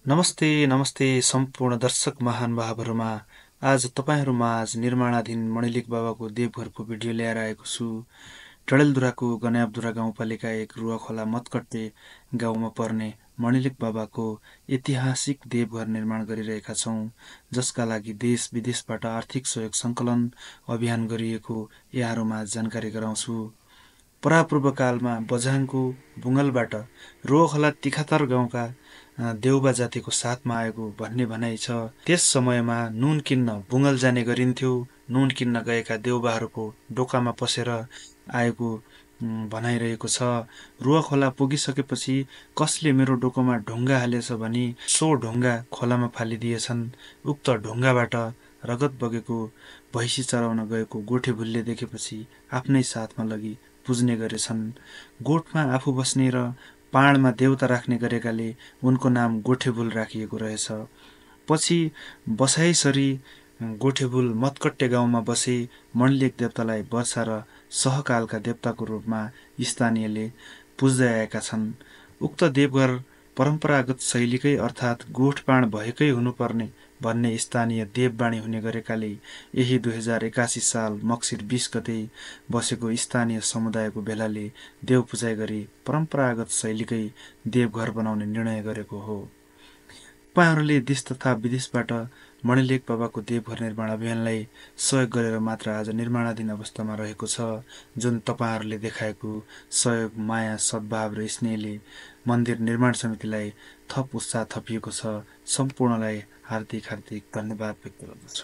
नमस्ते नमस्ते सम्पूर्ण दर्शक महानुभावहरूमा आज तपाईँहरूमाझ निर्माणाधीन मणिलिक बाबाको देवघरको भिडियो ल्याएर आएको छु। डडेलधुराको गन्याबधुरा गाउँपालिका 1 रुवाखोला मतकट्टे गाउँमा पर्ने मणिलिक बाबाको ऐतिहासिक देवघर निर्माण गरिरहेका छौँ, जसका लागि देश विदेशबाट आर्थिक सहयोग सङ्कलन अभियान गरिएको यहाँहरूमाझ जानकारी गराउँछु। परापूर्व कालमा बझाङको बुङ्गलबाट रुवाखोला तिखातर गाउँका देउबा जातिको साथमा आएको भन्ने भनाइ छ। त्यस समयमा नुन किन्न बुङ्गल जाने गरिन्थ्यो। नुन किन्न गएका देउबाहरूको डोकामा पसेर आएको भनाइरहेको छ। रुवाखोला पुगिसकेपछि कसले मेरो डोकोमा ढुङ्गा हालेछ भनी सो ढुङ्गा खोलामा फालिदिएछन्। उक्त ढुङ्गाबाट रगत बगेको भैँसी चराउन गएको गोठेभुलले देखेपछि आफ्नै साथमा लगी पुज्ने गरेछन्। गोठमा आफू बस्ने र पाणमा देवता राख्ने गरेकाले उनको नाम गोठेभुल राखिएको रहेछ। पछि बसाइसरी गोठेभुल मतकट्टे गाउँमा बसे मणिलिक देवतालाई वर्षा र सहकालका देवताको रूपमा स्थानीयले पुज्दै आएका छन्। उक्त देवघर परम्परागत शैलीकै अर्थात् गोठपाण भएकै हुनुपर्ने भन्ने स्थानीय देववाणी हुने गरेकाले यही 2081 साल मक्सिर 20 गते बसेको स्थानीय समुदायको भेलाले देव पूजा गरी परम्परागत शैलीकै देवघर बनाउने निर्णय गरेको हो। तपाईँहरूले देश तथा विदेशबाट मणिलिक बाबाको देवघर निर्माण अभियानलाई सहयोग गरेर मात्र आज निर्माणाधीन अवस्थामा रहेको छ। जुन तपाईँहरूले देखाएको सहयोग, माया, सद्भाव र स्नेहले मन्दिर निर्माण समितिलाई थप उत्साह थपिएको छ। सम्पूर्णलाई हार्दिक धन्यवाद व्यक्त गर्दछु।